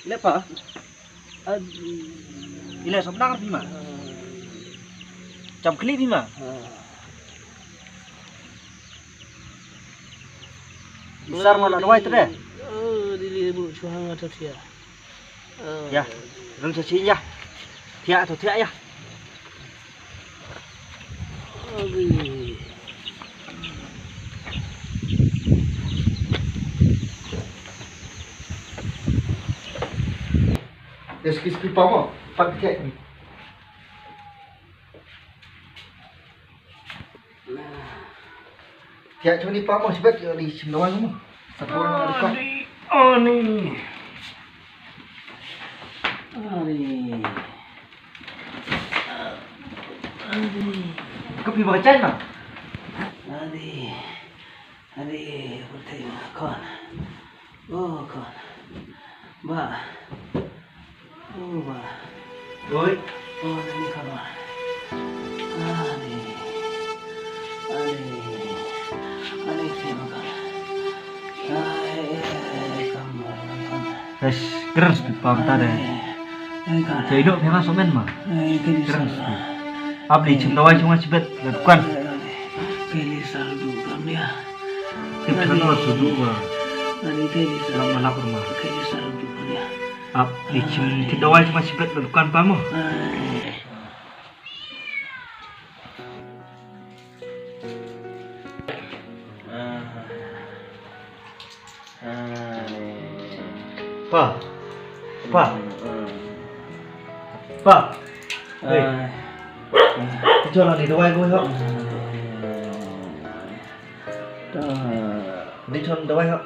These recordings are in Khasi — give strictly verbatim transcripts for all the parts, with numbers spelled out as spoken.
Lepa. Ile sop nang pima. Jam kli pima. Isar mana dawai tu deh. Oh, di li bu chuang atau tia. Ya, rung caci ya. Tia tu tia ya. Abi. Excuse me, pamo. Pat tia ni. Tia chuni pamo sibet yo ni sim lawan mo. Satu orang ada kau. Ani. Ani. Ani. Kopi bakachan ma. Ani. Ani, pyrthei ma kon. Oh, kon. Ba. Oh, ba. Oi. Oh, nani kon ba. Ani. Ani. Ani, pyrthei ma kon. Ai, ai, ai, kon ba, kon. Eish, keren spi pam ta deh. Ai, kon. Cai dok phi ma somen ma. Ai, keren spi. Ap li chim dawai chunga chibet la dukan. Keli sar du kam dia. Tip chano sudu ma. Ani keli sar. Lama lapar ma. Keli sar du kam dia. Ap li chim tip dawai chunga chibet la dukan pa mo. Ai. Pa. Pa. Pa. Hei. Cho la ni dawai ko ho. Ni chon dawai ho.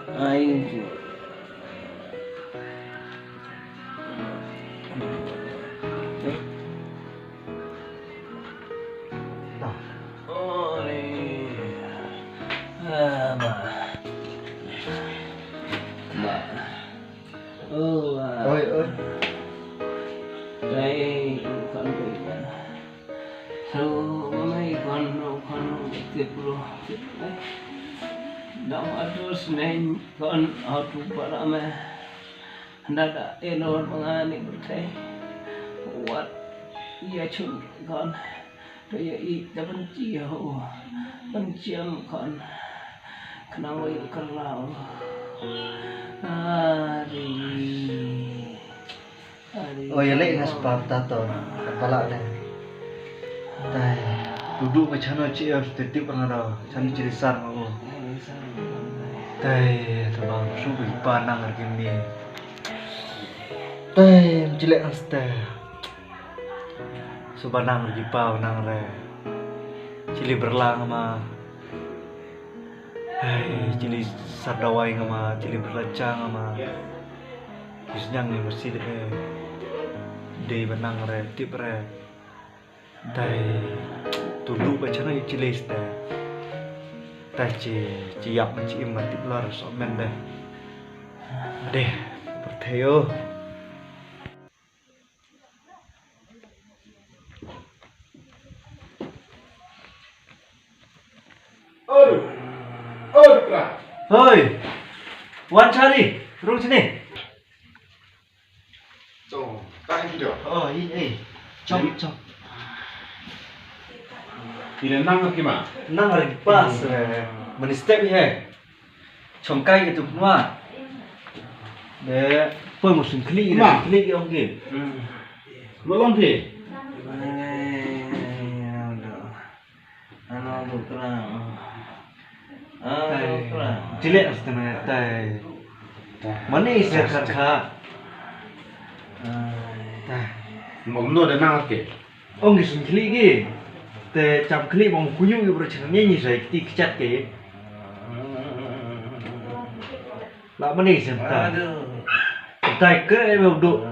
Oi, oi. Dang adus neng kon atu para me. Nada elor mangani bertai. Wat ia chun kon. To ia i da benci ho. Benciam kon. Kenang wai kelau. Hari. Oi, leh ngas pap tato. Kepala deh. Tai. Duduk ke chano ci em tetip ngado. Chano ci risar ngado. Tai, tabang su bi panang lagi ni. Tai, cilek ngas teh. Su panang lagi pa nang re. Cili berlang ma. Hai, cili sardawai nga ma, cili berlacha nga ma. Ki snyang ni mesti de, eh, dei ba nang re, tip re. Tai, tudu ba chana i cili ste. Tai ci, ci yap ma ci im ma tip lar so men de. Deh, perthei o. Aduh. Aduh, kra. Hoi. Wan Charlie, rung sini. Chong, tahan kita. Oh, i, eh. Chong, chong. Ila nang ki ma? Nang lagi pas, eh. Mani step he. Chong kai itu pnwa. De, poi mo sing kli, ma. Sing kli ong ki. Hmm. Lo long phi. Ano dukra. Ano dukra. Jilek astana tai. Mane se kar kha. Tai. Mo no de nang ke. Ong ki sing kli ki. Te cham kli bang kunyu ki bro chang ni ni sai ki kchat ki. La mane sem ta. Aduh. Tai ke be do.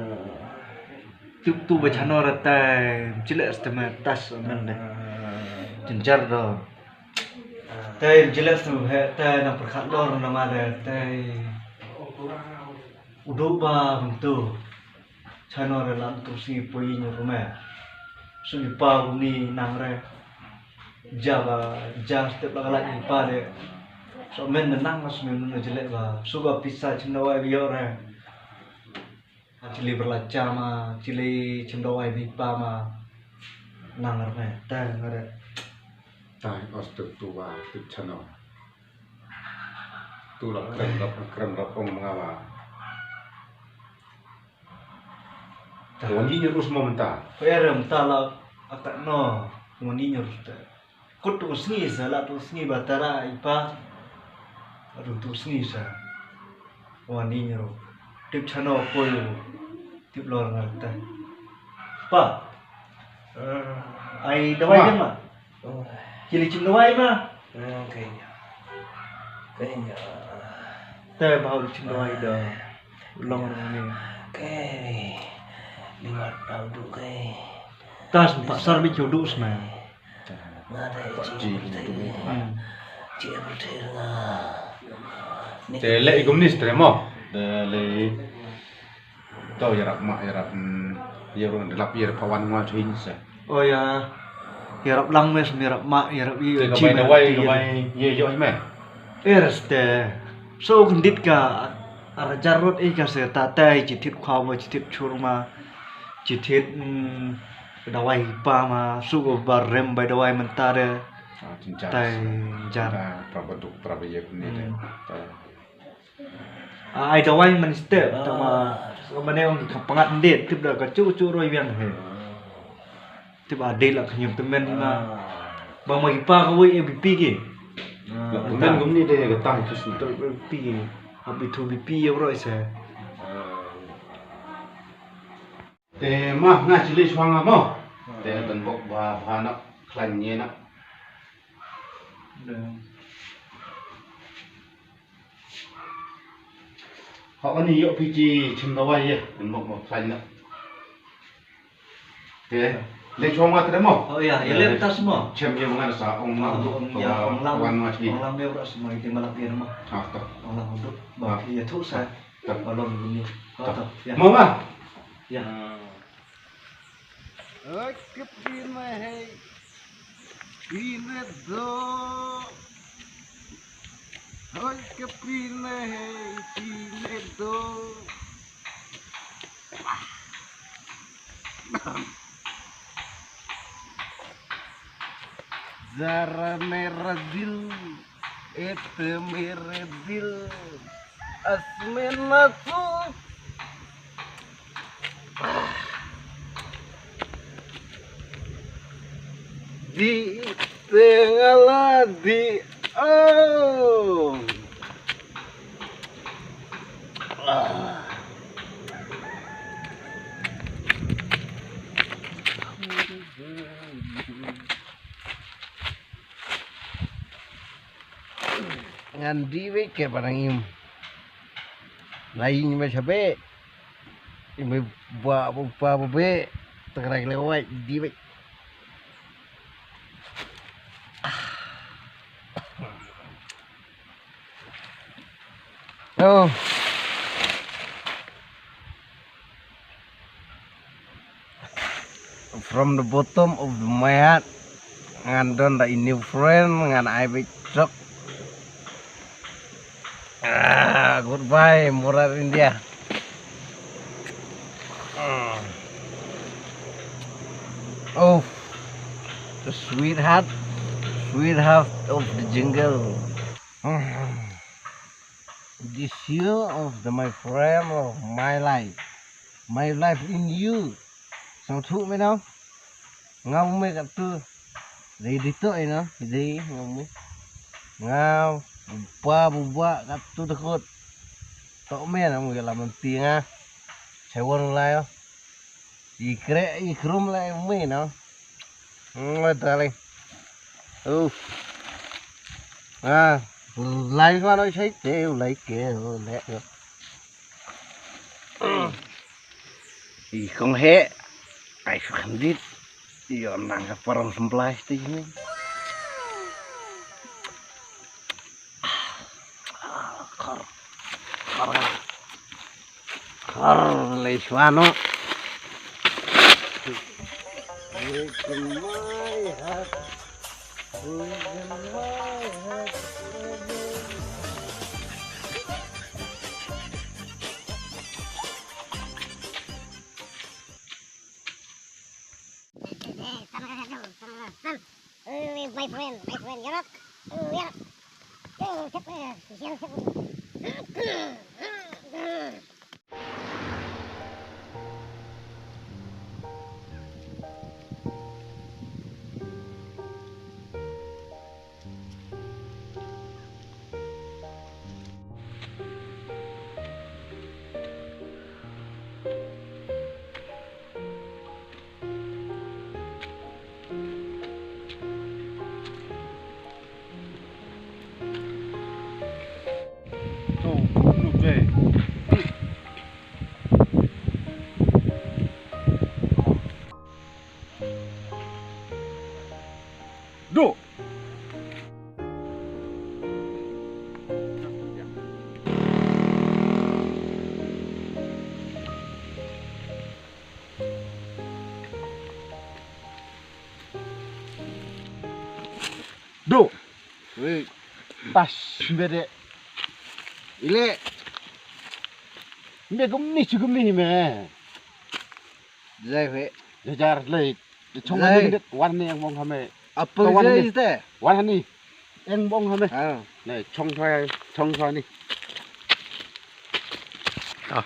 Tuk tu be chano ra tai. Chile ste me tas men de. Jenjar do. Tai chile ste he tai na perkhat dor na ma de tai. Udu ba bentu. Chano re lam tu si poi nyu rume. Su i pa uni nang re. Ja ba, ja step la kala i pa de. So men na nang mas men na jele ba. Su ba pisa chin da wai bio re. Chili berlacha ma, chili chim dawai bipa ma. Nang ngar me, ta ngar. Ta os tu tu ba tu chano. Tu la krem rap krem rap ong nga ba. Ta. Wan ni nyerus mo menta. Ko ya rem ta la atak no. Wan ni nyerus ta. Kut tu sngi sa la tu sngi ba tara ipa. Aduh tu sngi sa. Wan ni nyeru. Tip chano ko yu. Tip lor ngar ta. Pa. Ai dawai kan ma. Chili chim dawai ma. Kenya. Kenya. Te bau chim dawai da. Long ni. Kei. Liwat bau du kei. Tas pasar bi chudu sma. Nga dei chi. Chi. Chi. Te le igum ni stre mo. Te le. To yarap ma yarap. Yarap lap yarap pawan ngwa chuin sa. Oh ya. Yarap lang mes yarap ma yarap i. Te ka bai dawai ka bai ye yo me. Erste. So kendit ka arjar rot i ka se tatai chitit khwa ma chitit churma. Chitit dawai pa ma su ko bar rem bai dawai mentare. Tai jar. Prabaduk prabayek ni de. Ai dawai man step tama ka mane ong ka pangat ndet tip da ka chu chu roi wiang he. Tip a dei la khanyum temen na ba ma ipa ka wei A B P ki. La temen gum ni de ka tang chu su to A B P ki. A B two B P ya bro ise. Te ma nga chili chwang mo. Te dan bok ba ba na klan ye na. Hok ani yok pi chi chim dawai ye, en mok mok tlain na. Te, le chong wa tre mo. Oh ya, ya le tas mo. Chem ye ngan sa ong ma. Ong ya, ong lang. Wan ma chi. Ong lang me bro simo ite malak ye mo. Ah, to. Ong lang untuk. Ba ye thu sa. Ba long ni. Oh, to. Ya. Mo ma. Ya. Oi ke pi me hei. Pine do. Hoi ke pine hei pine do. Zara mera dil. Ete mere dil. Asmena tu. Di tengala di oh. Ngan di wei ke barang im. Lain me chabe. Im ba ba ba be. Tengah lewat di wei. Oh. From the bottom of my heart, ngan don da new friend, ngan ai big truck. Ah, goodbye, Murar India. Oh, the sweetheart, sweetheart of the jungle. This year of the my friend of my life. My life in you. Sngewthuh me no. Nga u me kattu. Dei dei to ino dei nga u me. Nga upa buba kattu takut. To me no mu la manti nga. Sewon lai. Ikre ikrum lai u me no. Nga dale. Uf. Ah, lai ma no sai te lai ke lai. I kong he, ai su khandit. Io nang ka parang semblai ti ni. Kor, kor, kor le suano. Breaking my heart, breaking my heart. Eh, sama ka satu, sama ka satu. Eh, my friend, my friend, yarap. Eh, yarap. Eh, siapa ya? Siapa, siapa? Duh. Duh. Wei. Tas, mbe de. Ile. Mbe gumni chu gumni me. Jai wei. Jajar lei. Chong Jai. Ani wan ni ang bong hame. Apa To wan jai ni. Te? Wan ni. Eng bong hame. Ah. Nei, chong thoi, chong thoi ni. Ah.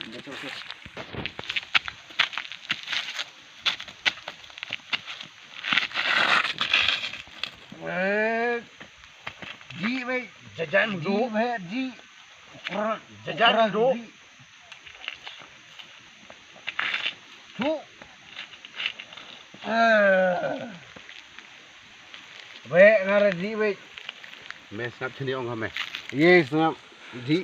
Eh, ji wei. Jajan ji du. Wei, ji. Jajan du. Ji. Thu. Ah. Wei, nga ra ji wei. Me sngap chini ong ha me. Ye sngap ji.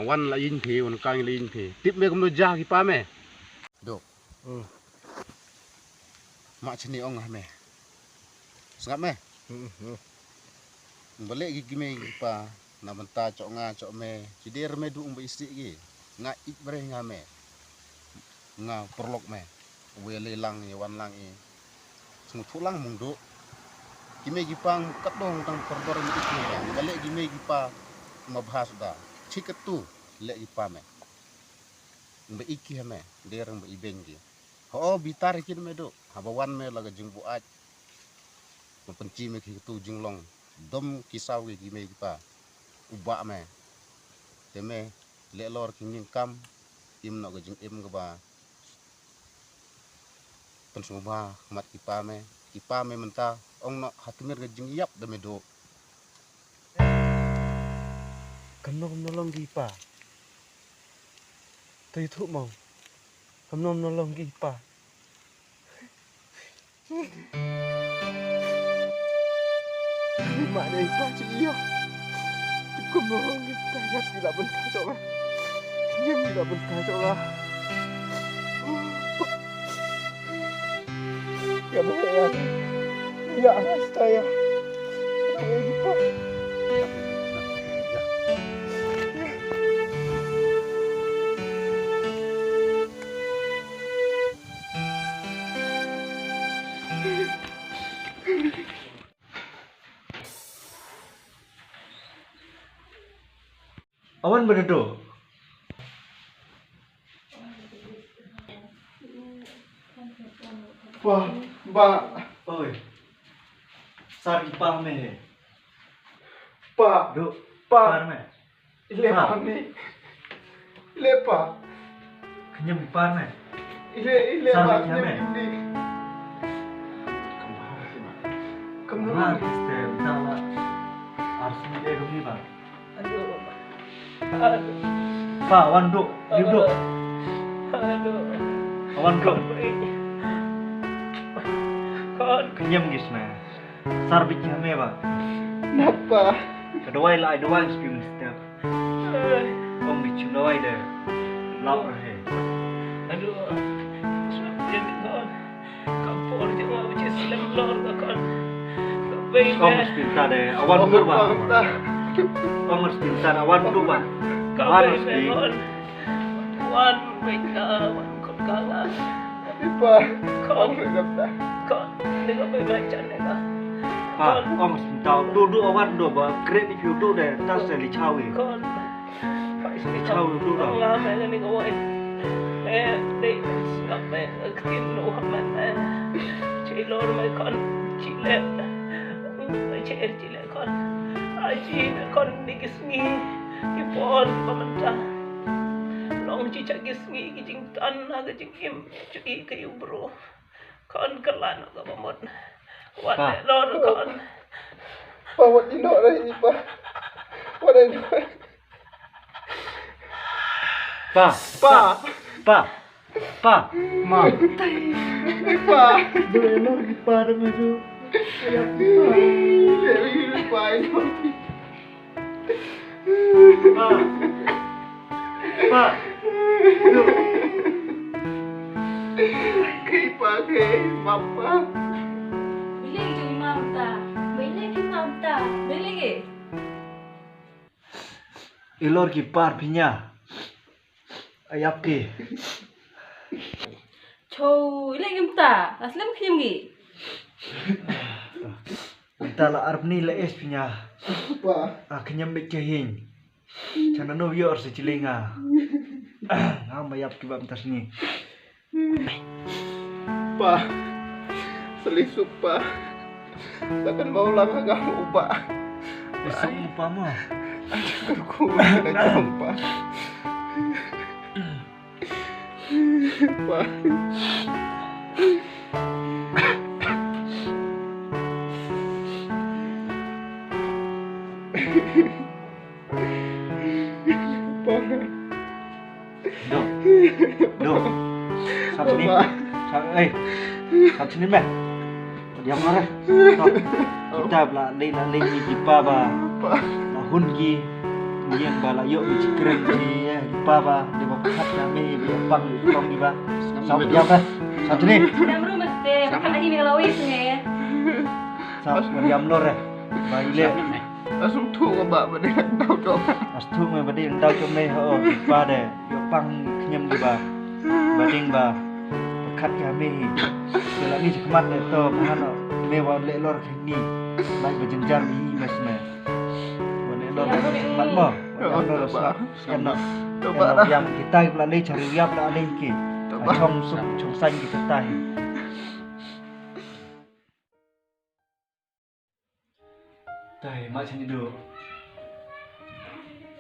Awan la yin phi, wan kang la yin phi. Tip me kum do ja ki pa me. Do. Hmm. Ma chini ong ha me. Sngap me. Hmm, hmm. Balek gi ki me gi pa. Na bynta chok nga chok me, chi der me du ong ba isih gi. Nga ik breh nga me. Nga perlok me. Wei le lang i wan lang i. Sngewthuh lang mung du. Ki me ki pang kat dong tang perdor me ik me. Nga leh ki me ki pa ma bha suda. Chi katu leh ki pa me. Ba ik ki ha me. Der ba ibeng ki. Ho bitar kin me du. Haba wan me la ka jingbuaid. Ba pynchi me ki katu jinglong. Dom ki saw ki ki me ki pa. U bah me. Te me leh lor ki jingkam, im noh ka jingim kaba pynsngewbha mat ki pa me, ki pa me mynta ong noh ha tmir ka jingïap da me duh. Kam noh, kam noh long ki pa. To ïathuh mo. Kam noh, kam noh long ki pa. Mane pa chi ïa. Tip kum nong ngi ta ïa ki la bynta jong nga. Kñia ki la bynta jong nga. Ïa ba ïa. Ïa nga sta ïa. Ïa ki pa. Awan ba da do. Pa, ba. Oi. Sar ki pa me he. Pa. Do. Pa. Sar me. Ile pa ni. Ile pa. Kñiam ki par ne. Ile, ile pa kñiam ki ni. Kam ha ki ste ta la. Ar su de kam ni ba. Pa wan do, ni do. Wan do. Kñiam ki sna. Sar bit ki hame ba. Napa? Ka dawai la ai dawai spi minister. Ong bit chim dawai de. Lap rahe. Aduh. Sngap ïa ni kon. Ka por jong nga ba chi slem lor ka kon. Ka bei me. Ong spi ta de. Awan dur ba. Ong spi ta de. Awan dur ba. Ka bei me kon. Wan bei ka wan. Ipa, ong ne kata. Ko, ne ka bai bai chan ne ka. Pa, ong sentau, du du awan du ba, krek ni piu du de, tas de li chawi. Ko, li chawi du da. Ong la me ne ka wai. Eh, de, sngap me, ktin no ha me. Chelor me khon chile. Che er chile khon. Aji me khon ni ki sngi ki por ba mynta. Long chi cha ki sngi ki jingtan na ki jingim chu i ka yu bro. Khon ka lan ka ba mut. Wat Pa. Lor khon. Pa, wat i no re i pa. Wat i no. Pa. Pa. Pa. Pa. Ma. Pa. Doi lor ki pa dang aju. Ayap ki pa. Doi pa i no. Pa. Pa. Doi. Ki pa ki mama. Bile ki mama ta. Bile ki mama ta. Bile ki. Ilor ki par pinya. Ayap ki. Cho, ile ngim ta, aslem khim gi. Nta la arpni la es pinya. Pa. A khnyam bit ke hin. Chana no yor se chilinga. Ngam ayap ki bam tasni. Pa. Sali supa. Sakan mau lang agam uba. Sali supa mo. Aku nak jumpa. Pa. Pa. Do. Do. Sap sini. Sap, eh. Sap sini meh. Diam lah, eh. To. Kita bla lei la lei ni kipa ba. Ba hun ki. Ni yang ba la yok ni cikren ni, eh, kipa ba. Dia ba kat kami ba pang pang ni ba. Sap diam lah. Sap sini. Diam rumah teh. Makan lagi ni kalau wis ni. Sap diam lor, eh. Ba ile. As thuh nga ba ba dei dau jong. As thuh nga ba dei dau jong me ho, pa de. Yo pang knyam di ba. Ba ding ba. Khat ka me hi. Sela ni khmat ne to, ba han me wa le lor kini. Bai ba jynjar ni mes me. Wa le lor khmat mo. Wa le lor sa. Kan no. Yang kita pula le chari yap la le ki. Chong suk chong sang kita tai. Tai ma chani do.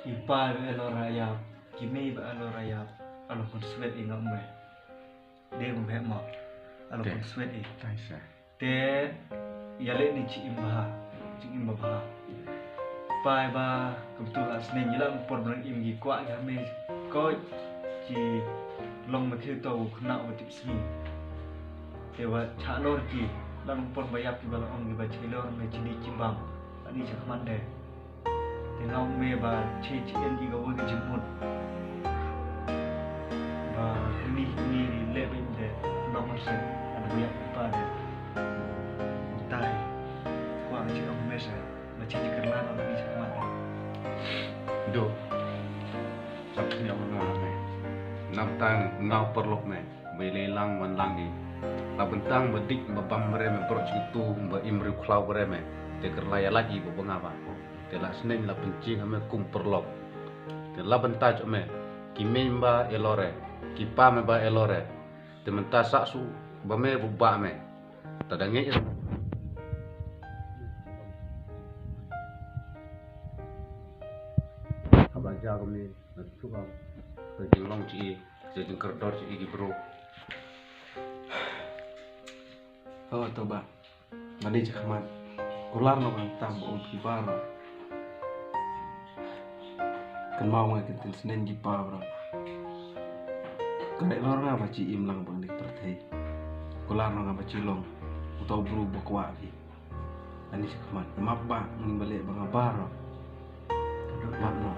Ki pa ba elo raya, ki mei ba elo raya, alo kon swet i ngam me. De ngam he ma, alo kon swet i. Tai sa. Te yale ni chi im ba, chi im ba ba. Pa ba kum tu la snen yala por bran im gi kwa ga me ko chi long ma theu to khna wa tip sni. Te wa cha lor ki, lang por ba yap ki ba la ong ki ba che lor me chi ni chi bam. Ani cha khmat de. Te ngau me ba che chi en ki ga wa ki jingmut. Ba ni ni le be de long ma se. An bu yap pa de. Tai. Kwa chi ong me se. Ba chi chi kerlan ani cha khmat de. Do. Sap sni ong nga me. Nam tang ngau perlok me. Ba i lei lang wan lang i. La bentang ba dik ba bam bre me, bro chi tu ba im riu khlaw bre me. Te ker la ya lagi ba banga ba. Te la sneng la penching ha me kum perlok. Te la benta jok me. Ki mei ba elore. Ki pa me ba elore. Te menta sa su ba me bu ba me. Ta da ngei. Haba ja ko me na tu ka. Te jing long chi. Te jing kerdor chi ki bro. Oh, to ba. Mani cha khmat. Kular no kan tam ba ut ki bar. Kan mau ngai kan tin snen ki pa bra. Kan dei lor nga ba chi im lang bang dik perthei. Kular no nga ba chi long. Utau bru ba kwa ki. Ani cha khmat. Map ba ngi ba le ba nga bar. Map no.